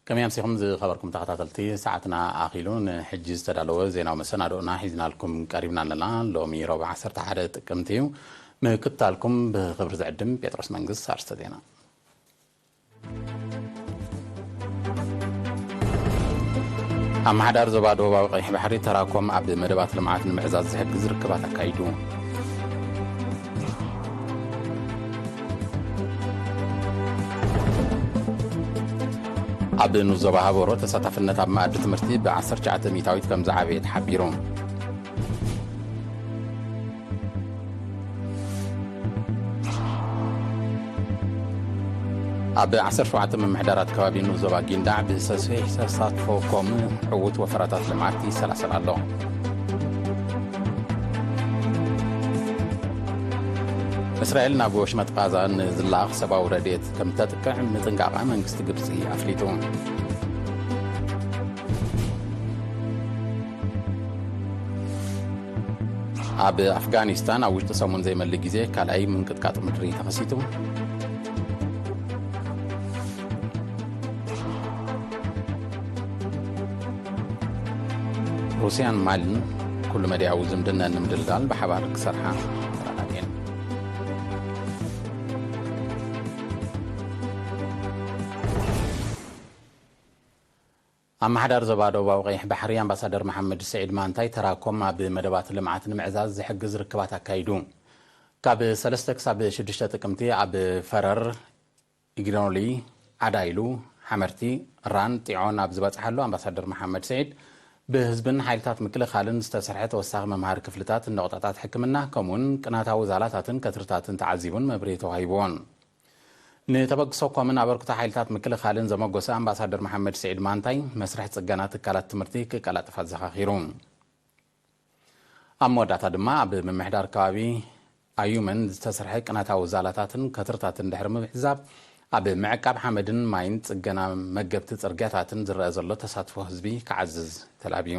ከመይ ኣምሲኹም ዝኸበርኩም ተኸታተልቲ፣ ሰዓትና ኣኺሉ ንሕጂ ዝተዳለወ ዜናዊ መሰናዶና ሒዝናልኩም ቀሪብና ኣለና። ሎሚ ረቡዕ ዓሰርተ ሓደ ጥቅምቲ እዩ። ምክትታልኩም ብኽብሪ ዝዕድም ጴጥሮስ መንግስት። ኣርስተ ዜና። ኣመሓዳሪ ዞባ ደቡባዊ ቀይሕ ባሕሪ ተራኮም ኣብ መደባት ልምዓት ንምዕዛዝ ዝሕግዝ ርክባት ኣካይዱ። ኣብ ንዞባ ሃበሮ ተሳታፍነት ኣብ መኣዲ ትምህርቲ ብ19 ሚእታዊት ከም ዝዓበየ ተሓቢሩ። ኣብ ዓሰርተ ሸውዓተ ምምሕዳራት ከባቢ ንዞባ ጊንዳዕ ብሰፊሕ ተሳትፎ ኮም ዕዉት ወፈራታት ልምዓት ይሰላሰል ኣሎ። እስራኤል ናብ ወሽመጥ ቃዛ ንዝለኣኽ ሰብኣዊ ረድኤት ከም ተጥቅዕ ምጥንቃቓ መንግስቲ ግብፂ ኣፍሊጡ። ኣብ ኣፍጋኒስታን ኣብ ውሽጢ ሰሙን ዘይመልእ ግዜ ካልኣይ ምንቅጥቃጥ ምድሪ ተኸሲቱ። ሩስያን ማልን ኩሉ መዳያዊ ዝምድና ንምድልዳል ብሓባር ክሰርሓ ተረዳዲኤን። ኣመሓዳሪ ዞባ ደቡባዊ ቀይሕ ባሕሪ ኣምባሳደር መሓመድ ስዒድ ማንታይ ተራኮም ኣብ መደባት ልምዓት ንምዕዛዝ ዝሕግዝ ርክባት ኣካይዱ። ካብ ሰለስተ ክሳብ ሽዱሽተ ጥቅምቲ ኣብ ፈረር፣ ኢግኖሊ፣ ዓዳይሉ፣ ሓመርቲ፣ ራን፣ ጢዖን ኣብ ዝበጽሓሉ ኣምባሳደር መሓመድ ስዒድ ብህዝብን ሓይልታት ምክልኻልን ዝተሰርሐ ተወሳኺ መምሃሪ ክፍልታት፣ ነቑጣታት ሕክምና ከምኡውን ቅናታዊ ዛላታትን ከትርታትን ተዓዚቡን መብርሂ ተዋሂብዎን። ንተበግሶ ኮምን ኣበርክቶ ሓይልታት ምክልኻልን ዘመጎሰ ኣምባሳደር መሓመድ ስዒድ ማንታይ መስርሕ ጽገና ትካላት ትምህርቲ ክቀላጥፍ ኣዘኻኺሩ። ኣብ መወዳእታ ድማ ኣብ ምምሕዳር ከባቢ ኣዩመን ዝተሰርሐ ቅናታዊ ዛላታትን ከትርታትን ድሕሪ ምሕዛብ ኣብ ምዕቃብ ሓመድን ማይን ጽገና መገብቲ ጽርግያታትን ዝረአ ዘሎ ተሳትፎ ህዝቢ ክዓዝዝ ተላብዩ።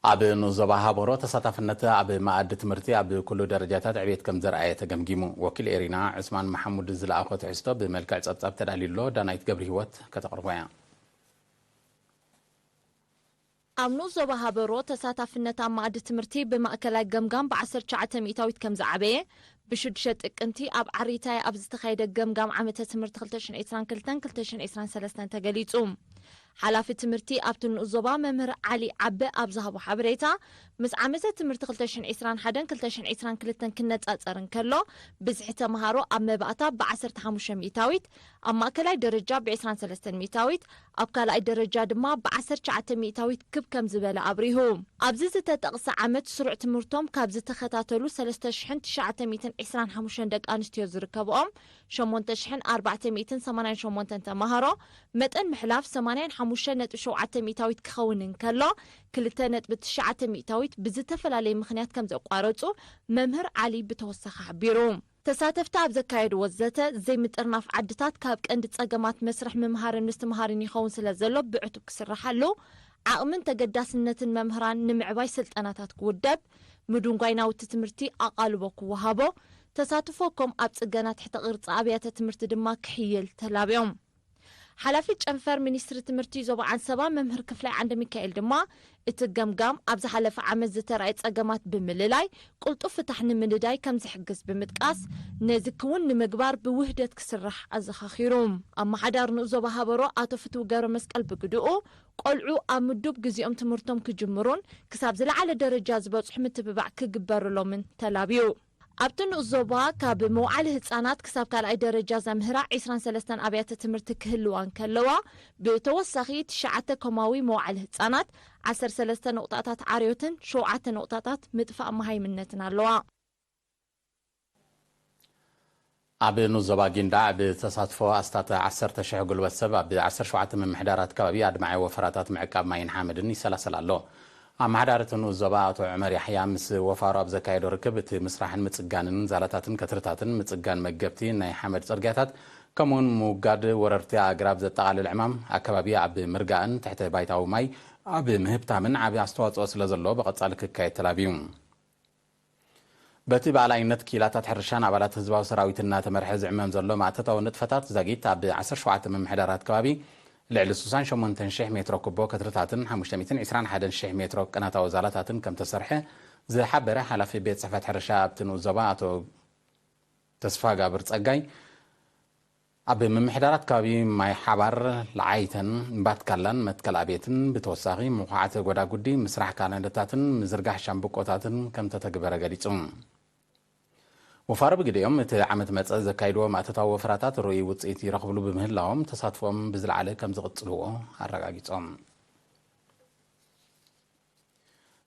ኣብ ንዞባ ሃበሮ ተሳታፍነት ኣብ መኣዲ ትምህርቲ ኣብ ኩሉ ደረጃታት ዕቤት ከም ዘርኣየ ተገምጊሙ። ወኪል ኤሪና ዑስማን መሓሙድ ዝለኣኾ ትሕዝቶ ብመልክዕ ጸብጻብ ተዳልዩ ኣሎ። ዳናይት ገብረ ህይወት ከተቕርቦ እያ። ኣብ ንኡስ ዞባ ሃበሮ ተሳታፍነት ኣብ መኣዲ ትምህርቲ ብማእከላይ ገምጋም ብ19 ሚእታዊት ከም ዝዓበየ ብሽዱሽተ ጥቅምቲ ኣብ ዓሪታይ ኣብ ዝተኻየደ ገምጋም ዓመተ ትምህርቲ ክልተ ሽሕን ዕስራን ክልተን ክልተ ሽሕን ዕስራን ሰለስተን ተገሊጹ። ሓላፊ ትምህርቲ ኣብቲ ንኡስ ዞባ መምህር ዓሊ ዓበ ኣብ ዝሃቦ ሓበሬታ፣ ምስ ዓመተ ትምህርቲ ክልተ ሽሕን ዕስራን ሓደን ክልተ ሽሕን ዕስራን ክልተን ክነጻጸር እንከሎ፣ ብዝሒ ተምሃሮ ኣብ መባእታ ብ15 ሚእታዊት፣ ኣብ ማእከላይ ደረጃ ብ23 ሚእታዊት፣ ኣብ ካልኣይ ደረጃ ድማ ብ19 ሚእታዊት ክብ ከም ዝበለ ኣብሪሁ። ኣብዚ ዝተጠቕሰ ዓመት ስሩዕ ትምህርቶም ካብ ዝተኸታተሉ ሰለስተ ሽሕን ትሽዓተ ሚእትን ዕስራን ሓሙሽተን ደቂ ኣንስትዮ ዝርከብኦም ሸሞንተ ሽሕን ኣርባዕተ ሚእትን ሰማንያን ሸሞንተን ተምሃሮ መጠን ምሕላፍ ሰማንያን ሓሙሽተን ነጥቢ ሸውዓተ ሚእታዊት ክኸውን እንከሎ፣ ክልተ ነጥቢ ትሽዓተ ሚእታዊት ብዝተፈላለየ ምኽንያት ከም ዘቋረጹ መምህር ዓሊ ብተወሳኺ ሓቢሩ። ተሳተፍቲ ኣብ ዘካየድዎ ዘተ፣ ዘይምጥርናፍ ዓድታት ካብ ቀንዲ ጸገማት መስርሕ ምምሃርን ምስትምሃርን ይኸውን ስለ ዘሎ ብዕቱብ ክስርሓሉ፣ ዓቕምን ተገዳስነትን መምህራን ንምዕባይ ስልጠናታት ክውደብ፣ ምድንጓይ ናውቲ ትምህርቲ ኣቓልቦ ክወሃቦ፣ ተሳትፎ ኮም ኣብ ጽገና ትሕተ ቅርጺ ኣብያተ ትምህርቲ ድማ ክሕየል ተላብዮም። ሓላፊ ጨንፈር ሚኒስትሪ ትምህርቲ ዞባ ዓንሰባ መምህር ክፍላይ ዓንደ ሚካኤል ድማ፣ እቲ ገምጋም ኣብ ዝሓለፈ ዓመት ዝተራእየ ጸገማት ብምልላይ ቅልጡፍ ፍታሕ ንምንዳይ ከም ዝሕግዝ ብምጥቃስ፣ ነዚ ክውን ንምግባር ብውህደት ክስራሕ ኣዘኻኺሩ። ኣመሓዳሪ ንኡስ ዞባ ሃበሮ ኣቶ ፍትው ገብረ መስቀል ብግድኡ፣ ቆልዑ ኣብ ምዱብ ግዜኦም ትምህርቶም ክጅምሩን ክሳብ ዝለዓለ ደረጃ ዝበጽሑ ምትብባዕ ክግበረሎምን ተላብዩ። ኣብቲ ንኡስ ዞባ ካብ መውዓሊ ህጻናት ክሳብ ካልኣይ ደረጃ ዘምህራ ዕስራን ሰለስተን ኣብያተ ትምህርቲ ክህልዋ እንከለዋ፣ ብተወሳኺ ትሽዓተ ኮማዊ መውዓሊ ህጻናት፣ ዓሰርተ ሰለስተ ነቑጣታት ዓርዮትን ሸውዓተ ነቑጣታት ምጥፋእ መሃይምነትን ኣለዋ። ኣብ ንኡስ ዞባ ጊንዳዕ ብተሳትፎ ኣስታት ዓሰርተ ሽሕ ጉልበት ሰብ ኣብ ዓሰርተ ሸውዓተ ምምሕዳራት ከባቢ ኣድማዒ ወፈራታት ምዕቃብ ማይን ሓመድን ይሰላሰል ኣሎ። ኣመሓዳሪ እቲ ንኡስ ዞባ ኣቶ ዑመር ያሕያ ምስ ወፋሮ ኣብ ዘካየዶ ርክብ፣ እቲ ምስራሕን ምጽጋንን ዛላታትን ከትርታትን፣ ምጽጋን መገብቲ ናይ ሓመድ ጽርግያታት፣ ከምኡውን ምውጋድ ወረርቲ ኣግራብ ዘጠቓልል ዕማም ኣከባቢ ኣብ ምርጋእን ትሕተ ባይታዊ ማይ ኣብ ምህብታምን ዓቢ ኣስተዋጽኦ ስለ ዘለዎ ብቐጻሊ ክካየድ ተላብዩ። በቲ ብኣላይነት ክኢላታት ሕርሻን ኣባላት ህዝባዊ ሰራዊት እናተመርሐ ዝዕመም ዘሎ ማእተታዊ ንጥፈታት ዛጊት፣ ኣብ ዓሰርተ ሸውዓተ ምምሕዳራት ከባቢ ልዕሊ ስሳን ሸሞንተን ሽሕ ሜትሮ ኩቦ ከትርታትን ሓሙሽተ ሚእትን ዕስራን ሓደን ሽሕ ሜትሮ ቅናታዊ ዛላታትን ከም ተሰርሐ ዝሓበረ ሓላፊ ቤት ጽሕፈት ሕርሻ ኣብቲ ንኡስ ዞባ ኣቶ ተስፋጋብር ጸጋይ፣ ኣብ ምምሕዳራት ከባቢ ማይ ሓባር፣ ለዓይተን፣ እምባትካላን መትከል ኣብየትን ብተወሳኺ ምኹዓት ጎዳጉዲ፣ ምስራሕ ካናለታትን ምዝርጋሕ ሻምብቆታትን ከም ተተግበረ ገሊጹ። ወፋሪ ብግዲኦም፣ እቲ ዓመት መጸ ዘካይድዎ ማእተታዊ ወፈራታት ርኡይ ውጽኢት ይረኽብሉ ብምህላዎም፣ ተሳትፎኦም ብዝለዓለ ከም ዝቕጽልዎ ኣረጋጊጾም።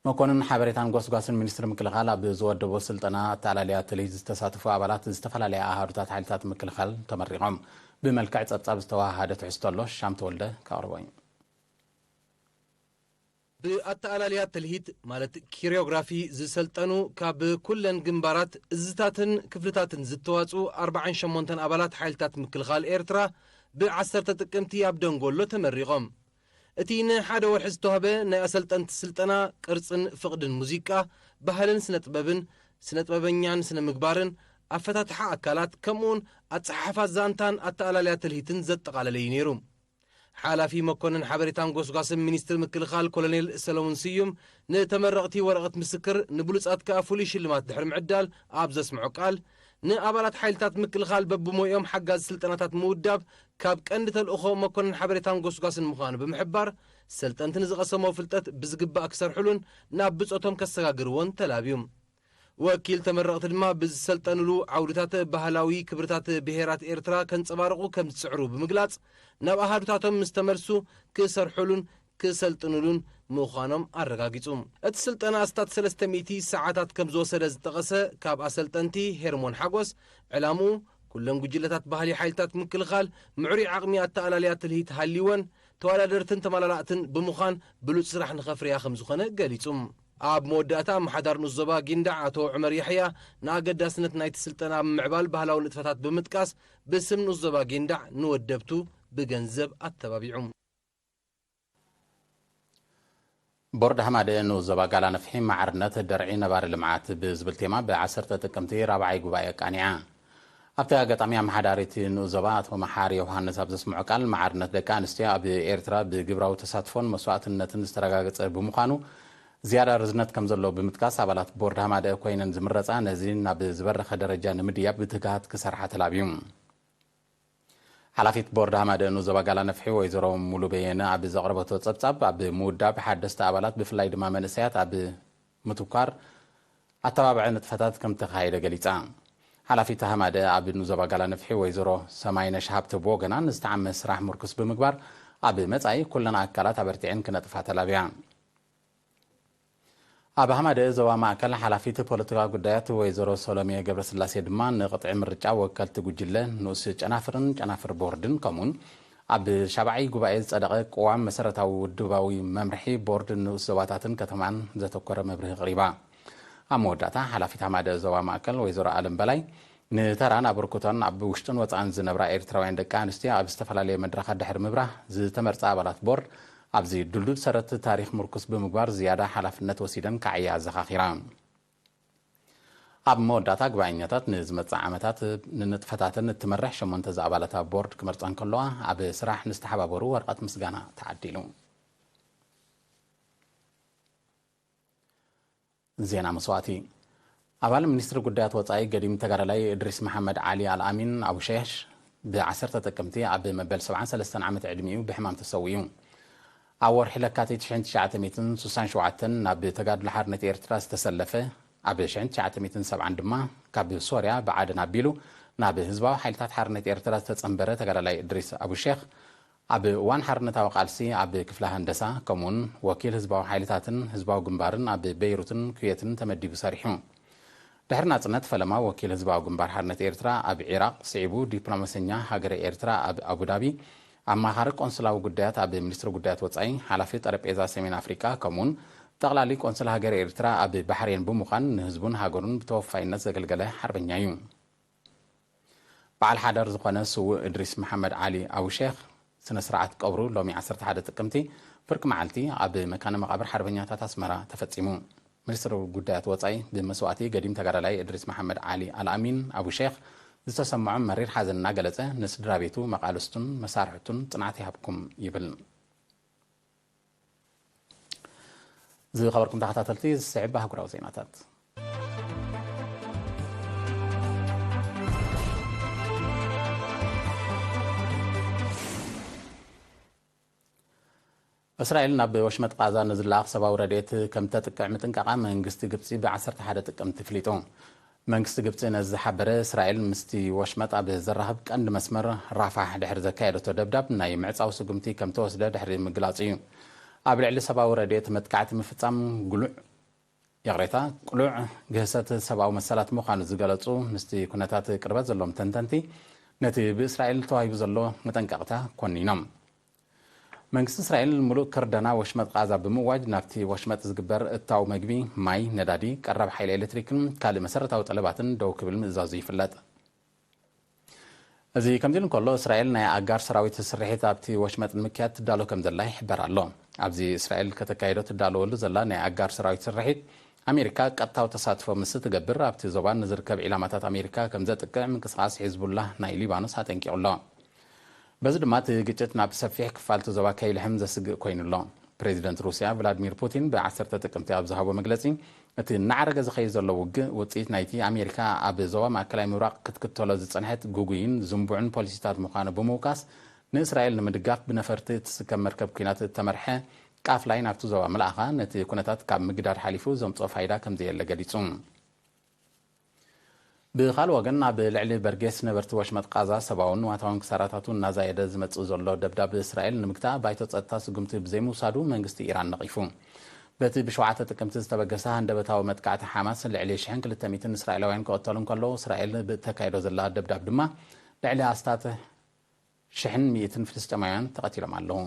መኮንን ሓበሬታን ጎስጓስን ሚኒስትሪ ምክልኻል ኣብ ዝወደቦ ስልጠና ኣተኣላልያ ትልሂት ዝተሳተፉ ኣባላት ዝተፈላለያ ኣሃዱታት ሓይልታት ምክልኻል ተመሪቖም። ብመልክዕ ጸብጻብ ዝተወሃሃደ ትሕዝቶ ኣሎ፣ ሻም ተወልደ ከቕርቦ እዩ። ብኣተኣላልያ ትልሂት ማለት ኪሪዮግራፊ ዝሰልጠኑ ካብ ኩለን ግንባራት፣ እዝታትን ክፍልታትን ዝተዋጽኡ ኣርባዓን ሸሞንተን ኣባላት ሓይልታት ምክልኻል ኤርትራ ብ ዓሰርተ ጥቅምቲ ኣብ ደንጎሎ ተመሪቖም። እቲ ንሓደ ወርሒ ዝተዋህበ ናይ ኣሰልጠንቲ ስልጠና ቅርጽን ፍቕድን ሙዚቃ፣ ባህልን ስነ ጥበብን፣ ስነ ጥበበኛን ስነ ምግባርን፣ ኣፈታትሓ ኣካላት፣ ከምኡውን ኣጸሓሕፋ ዛንታን ኣተኣላልያ ትልሂትን ዘጠቓለለ እዩ ነይሩ። ሓላፊ መኮንን ሓበሬታን ጎስጓስን ሚኒስትሪ ምክልኻል ኮሎኔል ሰለሙን ስዩም ንተመረቕቲ ወረቐት ምስክር፣ ንብሉጻት ከኣ ፍሉይ ሽልማት ድሕሪ ምዕዳል ኣብ ዘስምዖ ቃል፣ ንኣባላት ሓይልታት ምክልኻል በብሞይኦም ሓጋዚ ስልጠናታት ምውዳብ ካብ ቀንዲ ተልእኾ መኮንን ሓበሬታን ጎስጓስን ምዃኑ ብምሕባር፣ ሰልጠንቲ ንዝቐሰሞ ፍልጠት ብዝግባእ ክሰርሕሉን ናብ ብጾቶም ከሰጋግርዎን ተላብዩ። ወኪል ተመረቕቲ ድማ ብዝሰልጠንሉ ዓውድታት ባህላዊ ክብርታት ብሄራት ኤርትራ ከንጸባርቑ ከም ዝጽዕሩ ብምግላጽ፣ ናብ ኣሃዱታቶም ምስ ተመልሱ ክሰርሑሉን ክሰልጥኑሉን ምዃኖም ኣረጋጊጹ። እቲ ስልጠና ኣስታት ሰለስተ ሚእቲ ሰዓታት ከም ዝወሰደ ዝጠቐሰ ካብ ኣሰልጠንቲ ሄርሞን ሓጎስ፣ ዕላምኡ ኩለን ጉጅለታት ባህሊ ሓይልታት ምክልኻል ምዕሩይ ዓቕሚ ኣተኣላልያ ትልሂት ሃልይወን፣ ተወዳደርትን ተመላላእትን ብምዃን ብሉጽ ስራሕ ንኸፍርያ ከም ዝኾነ ገሊጹ። ኣብ መወዳእታ ኣመሓዳሪ ንኡስ ዞባ ጊንዳዕ ኣቶ ዑመር ያሕያ ንኣገዳስነት ናይቲ ስልጠና ኣብ ምምዕባል ባህላዊ ንጥፈታት ብምጥቃስ፣ ብስም ንኡስ ዞባ ጊንዳዕ ንወደብቱ ብገንዘብ ኣተባቢዑ። ቦርድ ሃማደ ንኡስ ዞባ ጋላ ነፍሒ ማዕርነት ደርዒ ነባሪ ልምዓት ብዝብል ቴማ ብ ዓሰርተ ጥቅምቲ ራብዓይ ጉባኤ ኣቃኒዓ። ኣብቲ ኣጋጣሚ ኣመሓዳሪት ንኡስ ዞባ ኣቶ መሓሪ ዮሃንስ ኣብ ዘስምዖ ቃል፣ ማዕርነት ደቂ ኣንስትዮ ኣብ ኤርትራ ብግብራዊ ተሳትፎን መስዋእትነትን ዝተረጋገጸ ብምዃኑ ዝያዳ ርዝነት ከም ዘለዎ ብምጥቃስ፣ ኣባላት ቦርድ ሃማደ ኮይነን ዝምረጻ ነዚ ናብ ዝበረኸ ደረጃ ንምድያብ ብትግሃት ክሰርሓ ተላብዩ። ሓላፊት ቦርድ ሃማደ ንኡስ ዞባ ጋላ ነፍሒ ወይዘሮ ሙሉ በየነ ኣብ ዘቕረበቶ ጸብጻብ፣ ኣብ ምውዳብ ሓደስቲ ኣባላት ብፍላይ ድማ መንእሰያት ኣብ ምትኳር ኣተባብዐ ንጥፈታት ከም ተኻየደ ገሊጻ። ሓላፊት ሃማደ ኣብ ንኡስ ዞባ ጋላ ነፍሒ ወይዘሮ ሰማይነሽ ሃብተ ብወገና ንዝተዓመ ስራሕ ምርኩስ ብምግባር ኣብ መጻኢ ኩለን ኣካላት ኣበርቲዐን ክነጥፋ ተላብያ። ኣብ ሃማደ ዞባ ማእከል ሓላፊት ፖለቲካዊ ጉዳያት ወይዘሮ ሰሎሜ ገብረስላሴ ድማ ንቕጥዒ ምርጫ ወከልቲ ጉጅለ ንኡስ ጨናፍርን ጨናፍር ቦርድን ከምኡን ኣብ ሻብዓይ ጉባኤ ዝጸደቐ ቅዋም መሰረታዊ ውድባዊ መምርሒ ቦርድ ንኡስ ዞባታትን ከተማን ዘተኮረ መብርሂ ኣቕሪባ። ኣብ መወዳእታ ሓላፊት ሃማደ ዞባ ማእከል ወይዘሮ ኣለም በላይ ንተራን ኣበርክቶን ኣብ ውሽጥን ወጻእን ዝነብራ ኤርትራውያን ደቂ ኣንስትዮ ኣብ ዝተፈላለየ መድረኻት ድሕሪ ምብራህ ዝተመርጻ ኣባላት ቦርድ ኣብዚ ድልዱል ሰረት ታሪኽ ምርኩስ ብምግባር ዝያዳ ሓላፍነት ወሲደን ከዓያ ኣዘኻኺራ። ኣብ መወዳእታ ጉባኤኛታት ንዝመጽእ ዓመታት ንንጥፈታተን እትመርሕ ሸሞንተ ዝኣባላታ ቦርድ ክመርጻ እንከለዋ ኣብ ስራሕ ንዝተሓባበሩ ወረቐት ምስጋና ተዓዲሉ። ዜና መስዋእቲ። ኣባል ሚኒስትሪ ጉዳያት ወጻኢ ገዲም ተጋዳላይ እድሪስ መሓመድ ዓሊ ኣልኣሚን ኣቡ ሸሽ ብ ዓሰርተ ጥቅምቲ ኣብ መበል ሰብዓን ሰለስተን ዓመት ዕድሚኡ ብሕማም ተሰዊኡ። ኣብ ወርሒ ለካቲት ሽሕን ትሽዓተ ሚእትን ስሳን ሸውዓተን ናብ ተጋድሎ ሓርነት ኤርትራ ዝተሰለፈ፣ ኣብ ሽሕን ትሽዓተ ሚእትን ሰብዓን ድማ ካብ ሶርያ ብዓደን ኣቢሉ ናብ ህዝባዊ ሓይልታት ሓርነት ኤርትራ ዝተጸንበረ ተጋዳላይ እድሪስ ኣቡ ሼኽ፣ ኣብ እዋን ሓርነታዊ ቃልሲ ኣብ ክፍሊ ሃንደሳ፣ ከምኡውን ወኪል ህዝባዊ ሓይልታትን ህዝባዊ ግንባርን ኣብ በይሩትን ኩዌትን ተመዲቡ ሰሪሑ። ድሕሪ ናጽነት ፈለማ ወኪል ህዝባዊ ግንባር ሓርነት ኤርትራ ኣብ ዒራቕ፣ ስዒቡ ዲፕሎማሰኛ ሃገረ ኤርትራ ኣብ ኣቡዳቢ፣ ኣማኻሪ ቆንስላዊ ጉዳያት ኣብ ሚኒስትሪ ጉዳያት ወጻኢ፣ ሓላፊ ጠረጴዛ ሰሜን ኣፍሪቃ፣ ከምኡውን ጠቕላሊ ቆንስል ሃገረ ኤርትራ ኣብ ባሕሬን ብምዃን ንህዝቡን ሃገሩን ብተወፋይነት ዘገልገለ ሓርበኛ እዩ። በዓል ሓዳር ዝኾነ ስዉእ እድሪስ መሓመድ ዓሊ ኣቡ ሼኽ ስነ ስርዓት ቀብሩ ሎሚ ዓሰርተ ሓደ ጥቅምቲ ፍርቂ መዓልቲ ኣብ መካነ መቓብር ሓርበኛታት ኣስመራ ተፈጺሙ። ሚኒስትሪ ጉዳያት ወጻኢ ብመስዋእቲ ገዲም ተጋዳላይ እድሪስ መሓመድ ዓሊ ኣልኣሚን ኣቡ ሼኽ ዝተሰምዖ መሪር ሓዘን እናገለጸ፣ ንስድራ ቤቱ፣ መቓልስቱን መሳርሕቱን ጽንዓት ይሃብኩም ይብል። ዝኸበርኩም ተኸታተልቲ፣ ዝስዕብ ኣህጉራዊ ዜናታት። እስራኤል ናብ ወሽመጥ ቃዛ ንዝለኣኽ ሰብኣዊ ረድኤት ከም ተጥቅዕ ምጥንቃቓ መንግስቲ ግብጺ ብ ዓሰርተ ሓደ ጥቅምቲ ኣፍሊጡ። መንግስቲ ግብጺ ነዚ ዝሓበረ፣ እስራኤል ምስቲ ወሽመጥ ኣብ ዘራኽብ ቀንዲ መስመር ራፋሕ ድሕሪ ዘካየደቶ ደብዳብ ናይ ምዕጻው ስጉምቲ ከም ተወስደ ድሕሪ ምግላጹ እዩ። ኣብ ልዕሊ ሰብኣዊ ረድኤት መጥቃዕቲ ምፍጻም ግሉዕ፣ ይቕሬታ፣ ቅሉዕ ግህሰት ሰብኣዊ መሰላት ምዃኑ ዝገለጹ ምስቲ ኩነታት ቅርበት ዘለዎም ተንተንቲ፣ ነቲ ብእስራኤል ተዋሂቡ ዘሎ መጠንቀቕታ ኮኒኖም። መንግስቲ እስራኤል ምሉእ ክርደና ወሽመጥ ቃዛ ብምእዋጅ፣ ናብቲ ወሽመጥ ዝግበር እታው መግቢ፣ ማይ፣ ነዳዲ፣ ቀረብ ሓይሊ ኤሌክትሪክን ካልእ መሰረታዊ ጠለባትን ደው ክብል ምእዛዙ ይፍለጥ። እዚ ከምዚ ኢሉ እንከሎ፣ እስራኤል ናይ ኣጋር ሰራዊት ስርሒት ኣብቲ ወሽመጥ ንምክያድ ትዳሎ ከም ዘላ ይሕበር ኣሎ። ኣብዚ እስራኤል ከተካይዶ ትዳለወሉ ዘላ ናይ ኣጋር ሰራዊት ስርሒት፣ ኣሜሪካ ቀጥታዊ ተሳትፎ ምስ እትገብር፣ ኣብቲ ዞባ ንዝርከብ ዒላማታት ኣሜሪካ ከም ዘጥቅዕ ምንቅስቓስ ሒዝቡላህ ናይ ሊባኖስ ኣጠንቂቑ ኣሎ። በዚ ድማ እቲ ግጭት ናብ ሰፊሕ ክፋል እቲ ዞባ ከይልሕም ዘስግእ ኮይኑ ኣሎ። ፕሬዚደንት ሩስያ ቭላድሚር ፑቲን ብ ዓሰርተ ጥቅምቲ ኣብ ዝሃቦ መግለጺ፣ እቲ እናዓረገ ዝኸይድ ዘሎ ውግእ ውጽኢት ናይቲ ኣሜሪካ ኣብ ዞባ ማእከላይ ምብራቕ ክትክተሎ ዝጸንሐት ግጉይን ዝንቡዕን ፖሊሲታት ምዃኑ ብምውካስ፣ ንእስራኤል ንምድጋፍ ብነፈርቲ እትስከም መርከብ ኲናት እተመርሐ ቃፍላይ ናብቲ ዞባ ምልኣኻ፣ ነቲ ኩነታት ካብ ምግዳድ ሓሊፉ ዘምጽኦ ፋይዳ ከም ዘየለ ገሊጹ። ብኻልእ ወገን፣ ኣብ ልዕሊ በርጌስ ነበርቲ ወሽመጥ ቃዛ ሰብኣውን ንዋታውን ክሳራታቱ እናዛየደ ዝመጽእ ዘሎ ደብዳብ እስራኤል ንምግታእ ባይቶ ጸጥታ ስጉምቲ ብዘይምውሳዱ መንግስቲ ኢራን ነቒፉ። በቲ ብሸውዓተ ጥቅምቲ ዝተበገሰ ሃንደበታዊ መጥቃዕቲ ሓማስ ልዕሊ ሽሕን ክልተ ሚእትን እስራኤላውያን ክቐተሉ እንከለዉ፣ እስራኤል ብእተካይዶ ዘላ ደብዳብ ድማ ልዕሊ ኣስታት ሽሕን ሚእትን ፍልስጤማውያን ተቐቲሎም ኣለዉ።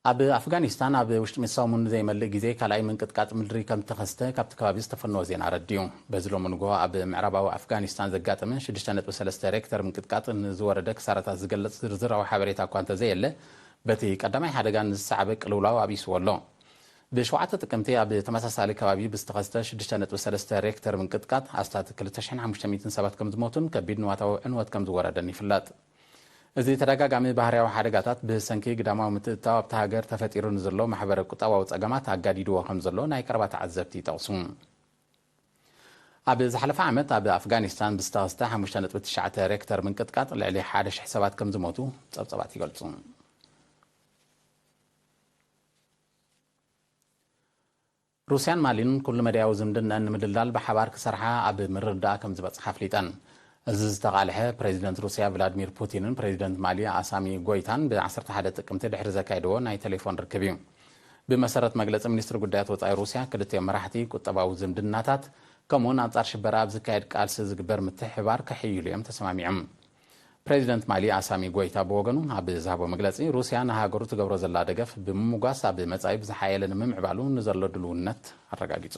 ኣብ ኣፍጋኒስታን ኣብ ውሽጢ ሰሙን ዘይመልእ ግዜ ካልኣይ ምንቅጥቃጥ ምድሪ ከም ዝተኸስተ ካብቲ ከባቢ ዝተፈነወ ዜና ኣረዲኡ። በዚ ሎሚ ንግሆ ኣብ ምዕራባዊ ኣፍጋኒስታን ዘጋጠመ ሽዱሽተ ነጥቢ ሰለስተ ሬክተር ምንቅጥቃጥ ንዝወረደ ክሳራታት ዝገልጽ ዝርዝራዊ ሓበሬታ እኳ እንተዘየለ፣ በቲ ቀዳማይ ሓደጋ ንዝሰዓበ ቅልውላው ኣብኢስዎ ኣሎ። ብሸውዓተ ጥቅምቲ ኣብ ተመሳሳሊ ከባቢ ብዝተኸስተ ሽዱሽተ ነጥቢ ሰለስተ ሬክተር ምንቅጥቃጥ ኣስታት ክልተ ሽሕን ሓሙሽተ ሚእትን ሰባት ከም ዝሞቱን ከቢድ ንዋታዊ ዕንወት ከም ዝወረደን ይፍለጥ። እዚ ተደጋጋሚ ባህርያዊ ሓደጋታት ብሰንኪ ግዳማዊ ምትእትታው ኣብታ ሃገር ተፈጢሩ ንዘሎ ማሕበረ ቁጠባዊ ጸገማት ኣጋዲድዎ ከም ዘሎ ናይ ቀረባ ተዓዘብቲ ይጠቕሱ። ኣብ ዝሓለፈ ዓመት ኣብ ኣፍጋኒስታን ብዝተኸስተ ሓሙሽተ ነጥቢ ትሽዓተ ሬክተር ምንቅጥቃጥ ልዕሊ ሓደ ሽሕ ሰባት ከም ዝሞቱ ጸብጸባት ይገልጹ። ሩስያን ማሊን ኩሉ መዳያዊ ዝምድናን ንምድልዳል ብሓባር ክሰርሓ ኣብ ምርድዳእ ከም ዝበጽሓ ኣፍሊጠን። እዚ ዝተቓልሐ ፕሬዚደንት ሩስያ ቭላድሚር ፑቲንን ፕሬዚደንት ማሊ ኣሳሚ ጎይታን ብ ዓሰርተ ሓደ ጥቅምቲ ድሕሪ ዘካየድዎ ናይ ቴሌፎን ርክብ እዩ። ብመሰረት መግለጺ ሚኒስትሪ ጉዳያት ወጻኢ ሩስያ፣ ክልቲኦም መራሕቲ ቁጠባዊ ዝምድናታት ከምኡውን ኣንጻር ሽበራ ኣብ ዝካየድ ቃልሲ ዝግበር ምትሕብባር ከሕይሉ እዮም ተሰማሚዖም። ፕሬዚደንት ማሊ ኣሳሚ ጎይታ ብወገኑ ኣብ ዝሃቦ መግለጺ፣ ሩስያ ንሃገሩ ትገብሮ ዘላ ደገፍ ብምምጓስ፣ ኣብ መጻኢ ብዝሓየለ ንምምዕባሉ ንዘሎ ድልውነት ኣረጋጊጹ።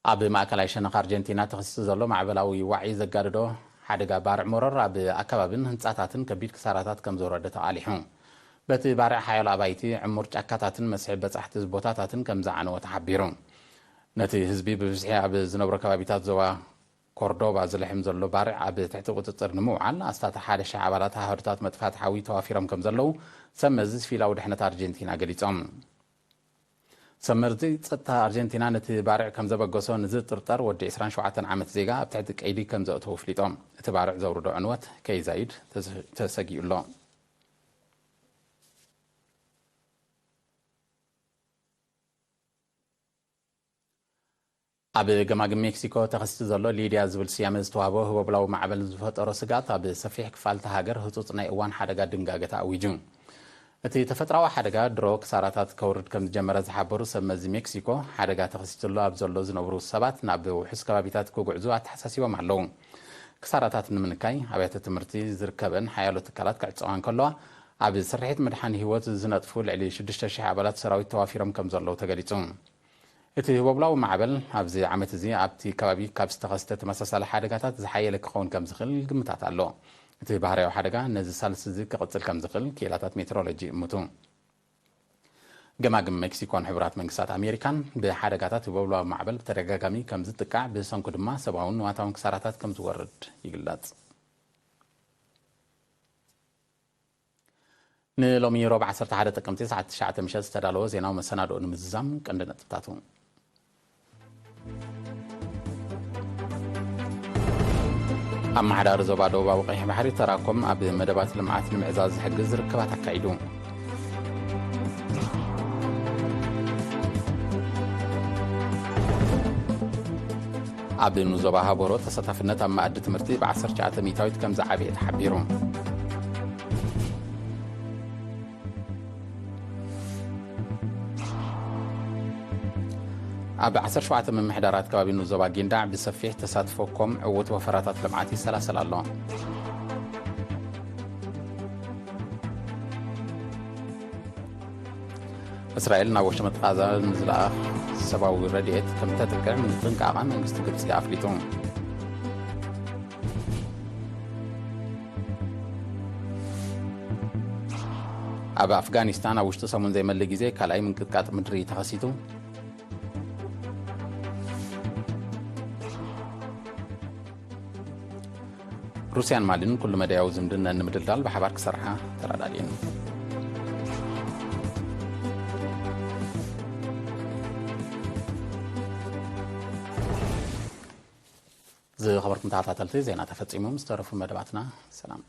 ኣብ ማእከላይ ሸነኽ ኣርጀንቲና ተኸሲቱ ዘሎ ማዕበላዊ ዋዒ ዘጋደዶ ሓደጋ ባርዕ መሮር ኣብ ኣከባብን ህንጻታትን ከቢድ ክሳራታት ከም ዘውረደ ተቓሊሑ። በቲ ባርዕ ሓያሎ ኣባይቲ፣ ዕሙር ጫካታትን መስሕብ በጻሕቲ ቦታታትን ከም ዝዓነወ ተሓቢሩ። ነቲ ህዝቢ ብብዝሒ ኣብ ዝነብሮ ከባቢታት ዞባ ኮርዶባ ዝልሕም ዘሎ ባርዕ ኣብ ትሕቲ ቁጽጽር ንምውዓል ኣስታት ሓደ ሽሕ ኣባላት ኣሃዱታት መጥፋእቲ ሓዊ ተዋፊሮም ከም ዘለዉ ሰብ መዚ ሲቪላዊ ድሕነት ኣርጀንቲና ገሊጾም። ሰብ መዚ ጸጥታ ኣርጀንቲና ነቲ ባርዕ ከም ዘበገሶ ንዝጥርጠር ወዲ ዕስራን ሸውዓተን ዓመት ዜጋ ኣብ ትሕቲ ቀይዲ ከም ዘእተዉ ኣፍሊጦም። እቲ ባርዕ ዘውርዶ ዕንወት ከይዛይድ ተሰ-፣ ተሰጊኡ ኣሎ። ኣብ ገማግም ሜክሲኮ ተኸሲቱ ዘሎ ሊድያ ዝብል ስያመ ዝተዋህቦ ህቦብላዊ ማዕበል ዝፈጠሮ ስግኣት ኣብ ሰፊሕ ክፋል እታ ሃገር ህጹጽ ናይ እዋን ሓደጋ ድንጋገ ተኣዊጁ። እቲ ተፈጥሮኣዊ ሓደጋ ድሮ ክሳራታት ከውርድ ከም ዝጀመረ ዝሓበሩ ሰብ መዚ ሜክሲኮ፣ ሓደጋ ተኸሲቱሉ ኣብ ዘሎ ዝነብሩ ሰባት ናብ ውሑስ ከባቢታት ክጉዕዙ ኣተሓሳሲቦም ኣለዉ። ክሳራታት ንምንካይ ኣብያተ ትምህርቲ ዝርከበን ሓያሎ ትካላት ክዕጸዋ እንከለዋ፣ ኣብ ስርሒት ምድሓን ህይወት ዝነጥፉ ልዕሊ ሽዱሽተ ሽሕ ኣባላት ሰራዊት ተዋፊሮም ከም ዘለዉ ተገሊጹ። እቲ ህቦብላዊ ማዕበል ኣብዚ ዓመት እዚ ኣብቲ ከባቢ ካብ ዝተኸስተ ተመሳሳሊ ሓደጋታት ዝሓየለ ክኸውን ከም ዝኽእል ግምታት ኣሎ። እቲ ባህርያዊ ሓደጋ ነዚ ሳልስ እዚ ክቕጽል ከም ዝኽእል ክኢላታት ሜትሮሎጂ ይእምቱ። ገማግም ሜክሲኮን ሕቡራት መንግስታት ኣሜሪካን ብሓደጋታት ህቦብላዊ ማዕበል ብተደጋጋሚ ከም ዝጥቃዕ፣ ብሰንኩ ድማ ሰብኣውን ንዋታውን ክሳራታት ከም ዝወርድ ይግለጽ። ንሎሚ ሮብ ዓሰርተ ሓደ ጥቅምቲ ሰዓት ትሽዓተ ምሸት ዝተዳለወ ዜናዊ መሰናድኦ ንምዝዛም ቀንዲ ነጥብታቱ። ኣመሓዳሪ ዞባ ደቡባዊ ቀይሕ ባሕሪ ተራኮም ኣብ መደባት ልምዓት ንምዕዛዝ ዝሕግዝ ርክባት ኣካይዱ። ኣብ ንዞባ ሃቦሮ ተሳታፍነት ኣብ መኣዲ ትምህርቲ ብ ዓሰርተ ትሽዓተ ሚእታዊት ከም ዝዓበየ ተሓቢሩ። ኣብ ዓሰርተ ሸውዓተ ምምሕዳራት ከባቢ ንዞባ ጊንዳዕ ብሰፊሕ ተሳትፎ ኮም ዕዉት ወፈራታት ልምዓት ይሰላሰል ኣሎ። እስራኤል ናብ ወሽመጥ ቃዛ ንዝለኣኽ ሰብኣዊ ረድኤት ከም ተጥቅዕ ምጥንቃቓ መንግስቲ ግብፂ ኣፍሊጡ። ኣብ ኣፍጋኒስታን ኣብ ውሽጢ ሰሙን ዘይመልእ ግዜ ካልኣይ ምንቅጥቃጥ ምድሪ ተኸሲቱ። ሩስያን ማሊን ኩሉ መዳያዊ ዝምድና ንምድልዳል ብሓባር ክሰርሓ ተረዳድየን። ዝኸበርኩም ተኸታተልቲ፣ ዜና ተፈጺሙ። ምስ ተረፉ መደባትና ሰላም።